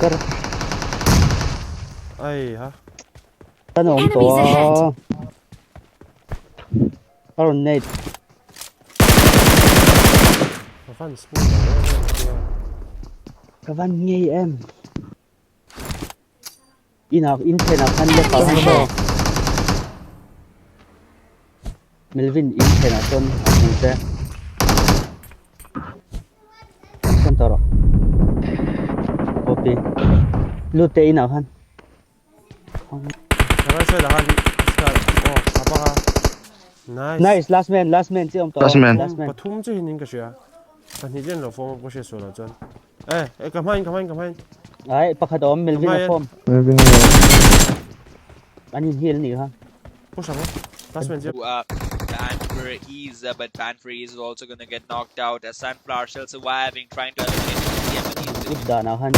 kar. Ai ha. Kan awm Enemies tawh a. ahead. A rawn nade. Ka van smooth lo em em sia. Ka van ngei em. Inah in phenah khan left ah Enemies khan chaw. ahead. Melvin in phenah chuan a hmu che. Chuan tawh rawh. Copy. Lut teh inah khan. Right side ah khan scar oh a bang a. Nice. Nice last man last man chiah awm tawh. Last man. Last man. Pathum chiah hian in ka hria. Pahnih chiah an lo form a ka hriat sual ah chuan. Eh eh ka hmain ka hmain ka hmain. Ai pakhat a awm Melvin a form. Melvin An in heal nih kha. Push ang last man chiah. Uh, Banfreeze, but Banfreeze is also gonna get knocked out as Sunflower still surviving, trying to eliminate the Ip dan ah khan.